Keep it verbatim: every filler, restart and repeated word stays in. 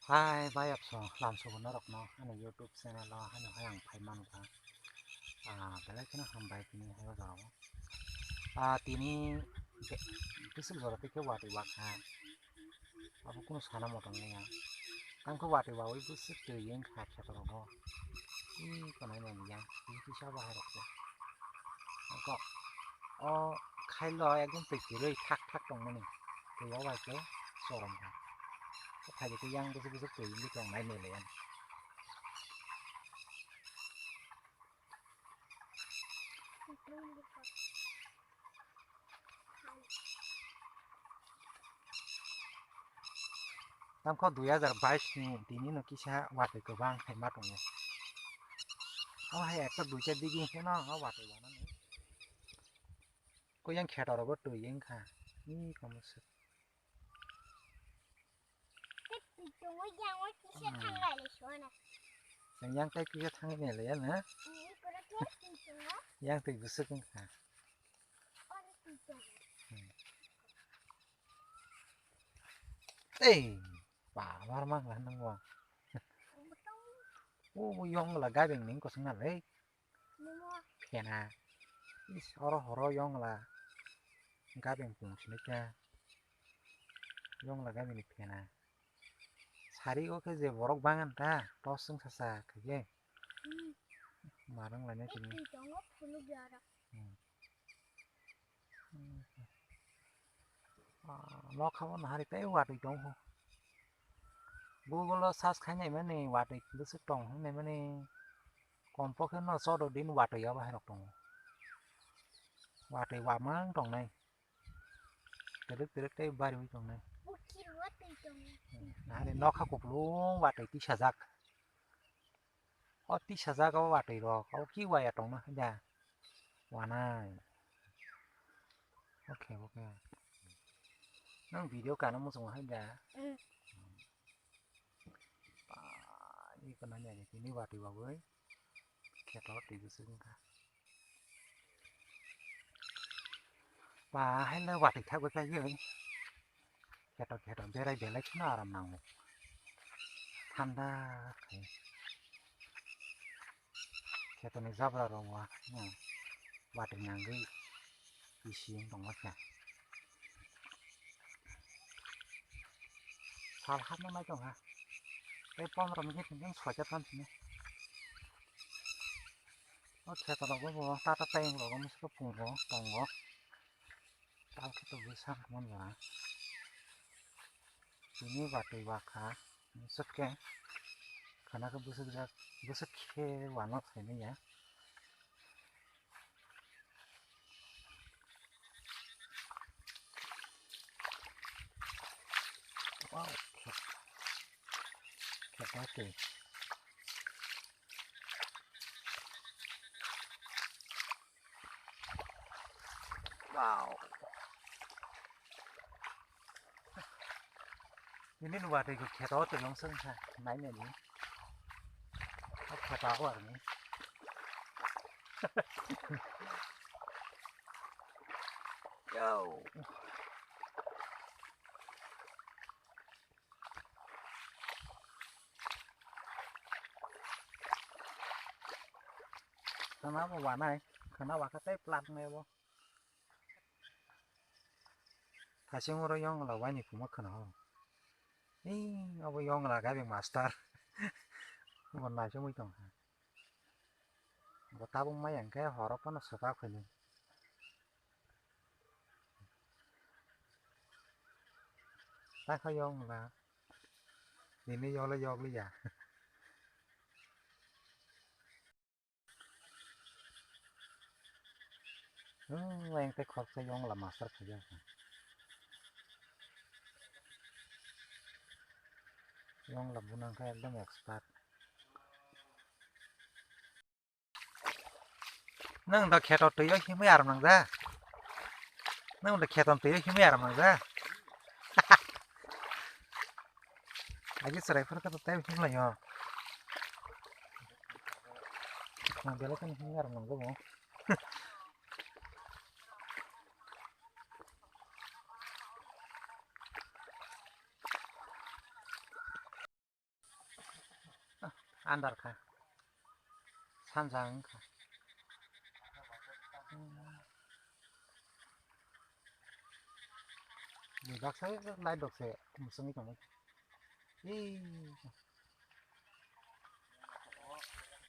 Hai bayapso lamsogo norokno ani YouTube channel o haino hai ang phai mankha. Ah, belai kheno hambai tini hai o jagao. Ah, tini be-, bwswk jora tei khe watwi wakha. Abo kunu sana motom nai ya. Tangkhe watwi wawi bwswk twi wngkha khetorogo. Ih, konai nai ya. Ih, kisa bahai rok se. Angkho o khailo ekdom twi kwrwi thak thak tongmani. Twi o bai khe chorom kha. O khaidi khe yang bwswk bwswk twi wngwi tong nai nai le ya. Tamkho dui hazar bais ni tini no kisa watwi kwbang hai ma tongo. O hai ekta duita digi hwnkhe no o watwi wanani. Kuyang kheto rogo twi wngkha. Ni komo swk. Tei twi tongo, yang o kisa Hmm. thang lai le sona. Yang tai kisa thang lai le ya na? Hmm, pura tei twi tongo. Yang twi bwswk wngkha. Oro twi tongo. Hmm. Ei, ba, bar mang la nang wa. Omo tong. O, o yong la gabeng ning kosong na le. Phena. Is, oro horo yongla gabeng pung sini khe. Yongla gabeng ni phena. Sari o khe je borok bangan ta, tos wng sasa khaye. Hmm. Marang lainai tini. Twi tongo, phunuk ya oro. Hmm. Ah, nokha o nahari tei watwi tong kho. Google o search khai nai mani watwi bwswk tong hwn nai mani. Kom pokhe no chodo din watwi o bahai rok tongo. Watwi wamang tongnai. Twrwk twrwk tei bariwi tongnai. Bukhi watwi tongo. Nahari nokha kupulung watwi tisajak. O tisajak o watwi rok, o ki waya tongma haida. Wanai. Oke, oke. Nang video kana muchungo haida. Mm. Ba, i kana ni ani tini watwi bagwi. Kheto twi bwswk wngkha. Ba, haino watwi thakbai kha yoi. Kheto kheto berai belai kheno aram nango. Thanda khai. Khetoni jabra rok wa, hmm, watwi nangwi bisi wng tongma khe. Sal hapno nai tongkha. Tei pondro minute hwnkheno soicha thansini. O kheto rogo bo tata tayung rogo mosok phungo tongo. Tal khe to bwsa man jora. Tini watwi wakha. Bwswk khe khana khe bwswk jak, bwswk khe wano khaimanya. Wow, khe-, khe-, khe-, Wow. Ini nuwa tei kheto tei yong seng kha, nai nai ni. O kheto o arni. Yo. Khana bo wanai, khana wakha tei plat nai bo. Thasing oro yongla waini kuma khana ho. Ee, abo yongla gaibeng master. Bo naisingwi tongkha. Bo tabuk maya hwnkhe horo phano swkak phainai. Takha yongla. Nini yole yokliya. Hmm, yang tei khoroksa yongla master khaijak. Yongla bunang khe ekdom expert. Nwng da kheto twi o himwi aram nang da. Nwng da kheto twi o himwi aram nang da. Agi chwrai phuru khe tei himlai o. Nwng belai kheno himwi aram nang da bo. Andar kha. Sanja wngkha. Ni baksa light rok se mwswngwi tongwi. Ee.